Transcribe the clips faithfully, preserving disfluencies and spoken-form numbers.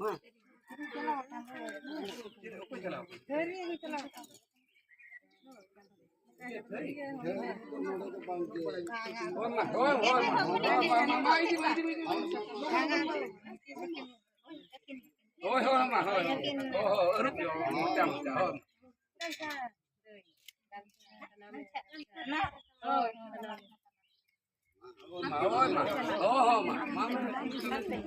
ᱦᱮᱸ᱾ ᱦᱳᱭ, ᱦᱳᱭ, ᱢᱟ, ᱦᱳᱭ, ᱦᱳᱭ᱾ ᱦᱳᱭ, ᱦᱳᱭ, ᱢᱟ, ᱦᱳᱭ, ᱦᱳᱭ᱾ ᱦᱳᱭ, ᱦᱳᱭ, ᱟᱹᱨᱩᱵ ᱧᱚᱜ, ᱢᱚᱪᱟ, ᱢᱚᱪᱟ, ᱦᱳᱭ᱾ ᱦᱳᱭ, ᱢᱟ, ᱦᱳᱭ, ᱢᱟ, ᱦᱳᱭ, ᱦᱳᱭ, ᱢᱟ, ᱢᱟ, ᱢᱟ᱾ ᱦᱟᱸᱰᱮ?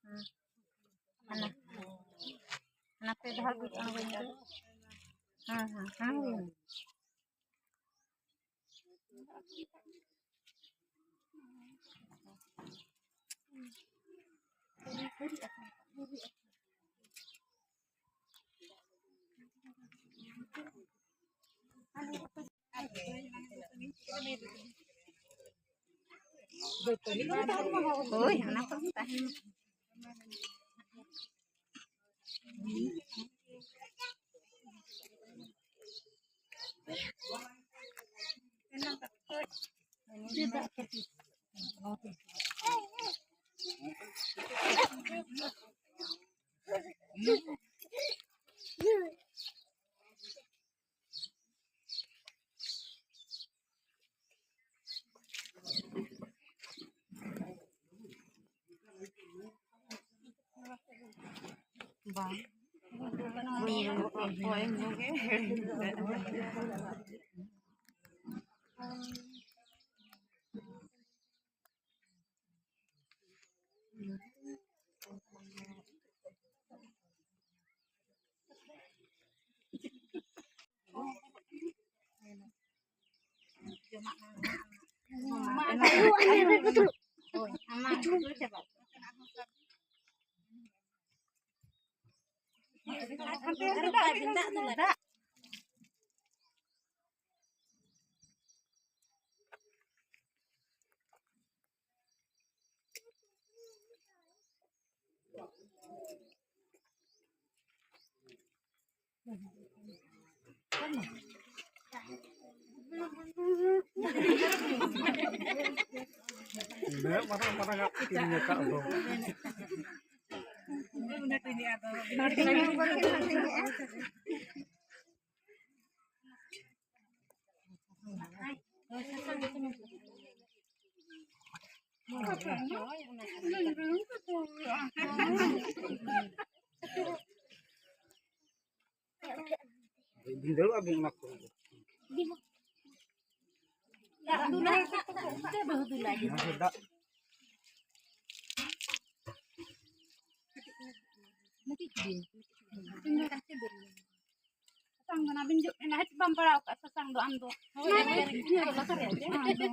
ᱦᱮᱸ᱾ ᱦᱟᱱᱟ᱾ ᱦᱟᱱᱟ ᱯᱮ ᱫᱷᱟᱣ ᱜᱮ ᱟᱬᱜᱚᱧ ᱢᱮ᱾ ᱦᱮᱸ, ᱦᱮᱸ, ᱦᱮᱸ, ᱦᱮᱸ᱾ ᱦᱳᱭ, ᱚᱱᱟ ᱠᱚ ᱛᱟᱦᱮᱱ᱾ ᱵᱟᱝ᱾ ᱩᱱᱟᱹᱜ ᱢᱟᱨᱟᱝ ᱢᱟᱨᱟᱝ ᱟᱜ ᱠᱤᱨᱤᱧ ᱟᱠᱟᱫ ᱫᱚ᱾ ᱵᱷᱤᱸᱫᱟᱹᱲᱚᱜᱼᱟ ᱵᱤᱱ ᱚᱱᱟ ᱠᱚ᱾ ᱫᱟᱜ ᱫᱩᱞᱟᱜ ᱠᱷᱟᱱ ᱫᱚ ᱵᱟᱹᱦᱩ ᱫᱩᱞᱟᱜ ᱜᱮ᱾ ᱫᱟᱜ᱾ ᱥᱟᱥᱟᱝ ᱫᱚ ᱱᱟ ᱵᱤᱱ ᱡᱚᱜ ᱮᱱᱟ, ᱦᱮᱸ, ᱵᱟᱢ ᱵᱟᱲᱟᱣ ᱠᱟᱜ ᱥᱟᱥᱟᱝ ᱫᱚ ᱟᱢ ᱫᱚ᱾ ᱦᱳᱭ, ᱤᱧ ᱫᱚ ᱞᱟᱛᱟᱨ ᱨᱮ ᱟᱫᱚ᱾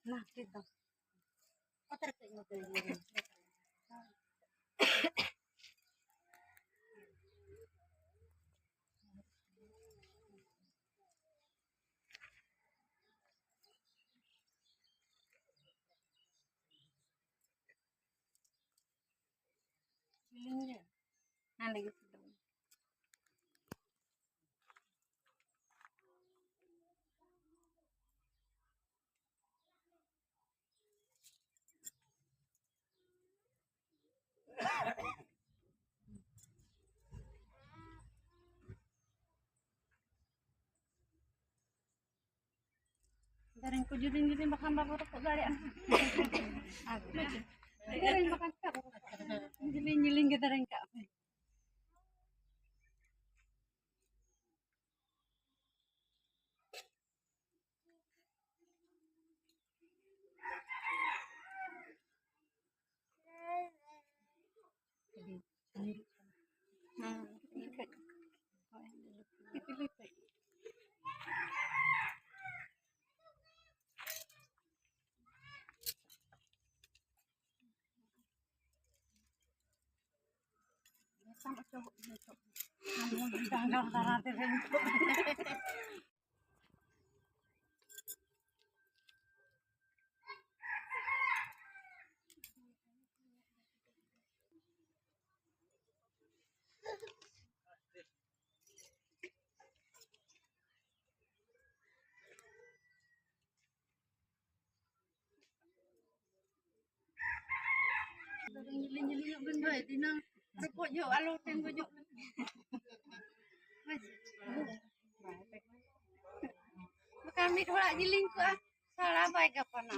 ᱱᱟ, ᱴᱷᱤᱠ ᱫᱚ᱾ ᱚᱛ ᱨᱮ ᱠᱟᱹᱡ ᱱᱚᱛᱮ ᱤᱭᱟᱹ ᱨᱮ᱾ ᱟᱞᱮ ᱜᱮ᱾ ᱫᱮᱨᱮᱧ ᱠᱚ ᱡᱤᱞᱤᱧ ᱡᱤᱞᱤᱧ ᱵᱟᱠᱷᱟᱱ ᱵᱟᱵᱚ ᱨᱟᱹᱯᱩᱫ ᱫᱟᱲᱮᱭᱟᱜᱼᱟ᱾ ᱟᱨ ᱫᱮᱨᱮᱧ ᱵᱟᱠᱷᱟᱱ ᱪᱤᱠᱟ ᱵᱚ ᱨᱟᱹᱯᱩᱫ ᱫᱟᱲᱮᱭᱟᱜᱼᱟ? ᱡᱤᱞᱤᱧ ᱡᱤᱞᱤᱧ ᱜᱮ ᱫᱮᱨᱮᱧ ᱠᱟᱜ ᱯᱮ᱾ ᱛᱟᱢ ᱚᱪᱚᱜᱚᱜ ᱢᱮ ᱱᱤᱛᱚᱜ᱾ ᱟᱢ ᱦᱚᱸ ᱰᱟᱸᱰᱚᱢ ᱫᱟᱨᱟ ᱛᱮ ᱨᱮᱱ ᱠᱚ᱾ ᱡᱤᱞᱤᱧ ᱡᱤᱞᱤᱧ ᱧᱚᱜ ᱵᱤᱱ ᱫᱚᱦᱚᱭ, ᱫᱷᱤᱱᱟᱹᱝ ᱨᱚᱠᱚᱡ ᱡᱚᱦᱚᱜ ᱟᱞᱚ ᱛᱮᱸᱜᱚᱡᱚᱜ᱾ ᱵᱟᱠᱷᱟᱱ ᱢᱤᱫ ᱦᱚᱲᱟᱜ ᱡᱤᱞᱤᱧ ᱠᱚᱜᱼᱟ, ᱥᱟᱲᱟ ᱵᱟᱭ ᱜᱟᱯᱟᱱᱟ᱾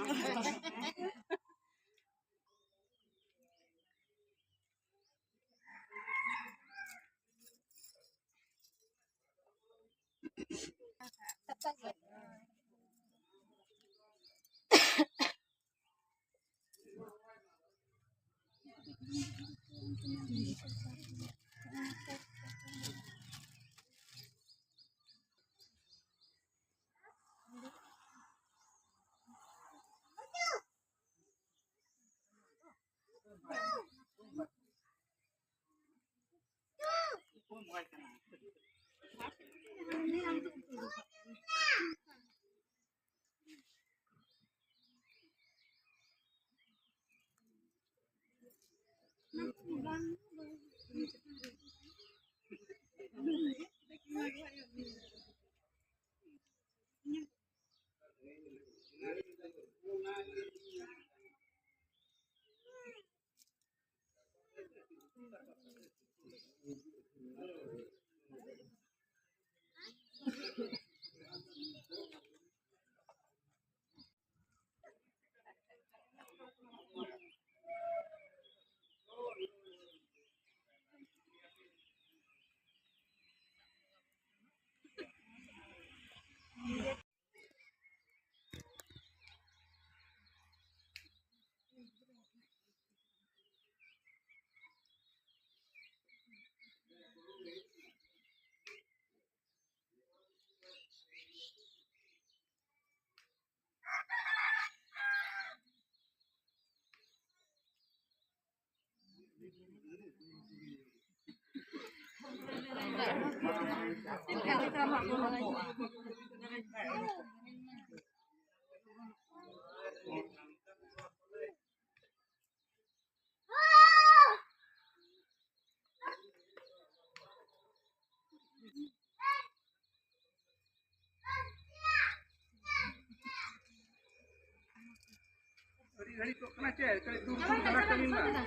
ᱟᱹᱰᱤ ᱜᱷᱟᱹᱲᱤᱡ ᱠᱚᱜ ᱠᱟᱱᱟ ᱪᱮ? ᱠᱟᱹᱡ ᱫᱩᱨ ᱫᱩᱨ ᱫᱷᱟᱨᱟ ᱠᱟᱹᱢᱤ ᱢᱮᱱᱟᱜᱼᱟ᱾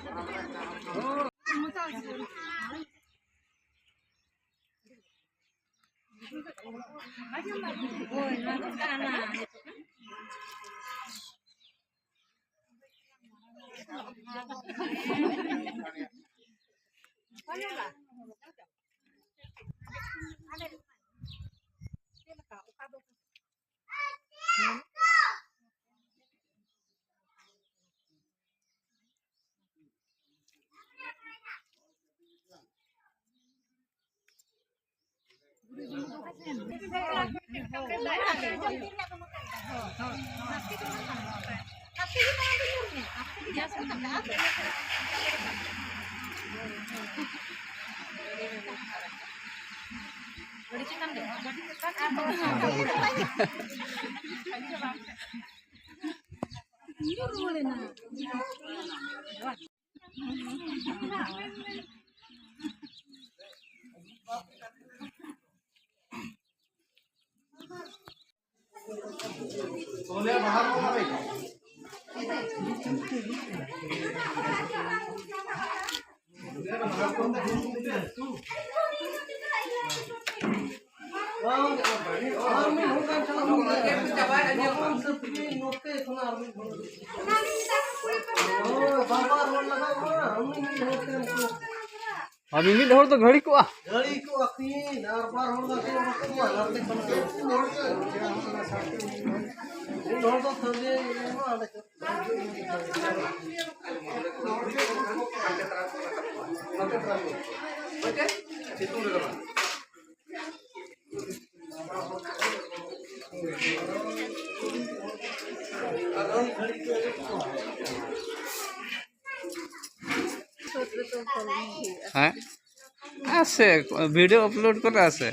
ᱦᱳᱭ᱾ ᱦᱳᱭ, ᱱᱚᱣᱟ ᱫᱚ ᱠᱟᱱᱟ᱾ ᱟᱨ ᱢᱤᱢᱤᱫ ᱦᱚᱲ ᱫᱚ ᱜᱷᱟᱹᱲᱤ ᱠᱚᱜᱼᱟ᱾ ᱜᱷᱟᱹᱲᱤ ᱠᱚᱜᱼᱟ ᱠᱤᱱ, ᱟᱨ ᱵᱟᱨ ᱦᱚᱲ ᱫᱚ ᱠᱤᱱ ᱚᱰᱚᱠᱚᱜ ᱢᱟ, ᱱᱟᱛᱮ ᱠᱷᱚᱱ ᱜᱮ᱾ ᱢᱤᱫ ᱦᱚᱲ ᱫᱚ ᱥᱟᱹᱨᱤ ᱜᱮ ᱮᱢᱟ, ᱚᱸᱰᱮ ᱠᱷᱚᱱ᱾ ᱥᱤᱛᱩᱝ ᱨᱮ ᱫᱚ ᱵᱟᱝ᱾ ᱦᱮᱸ? আছে, ভিডিঅ' আপলোড কৰা আছে।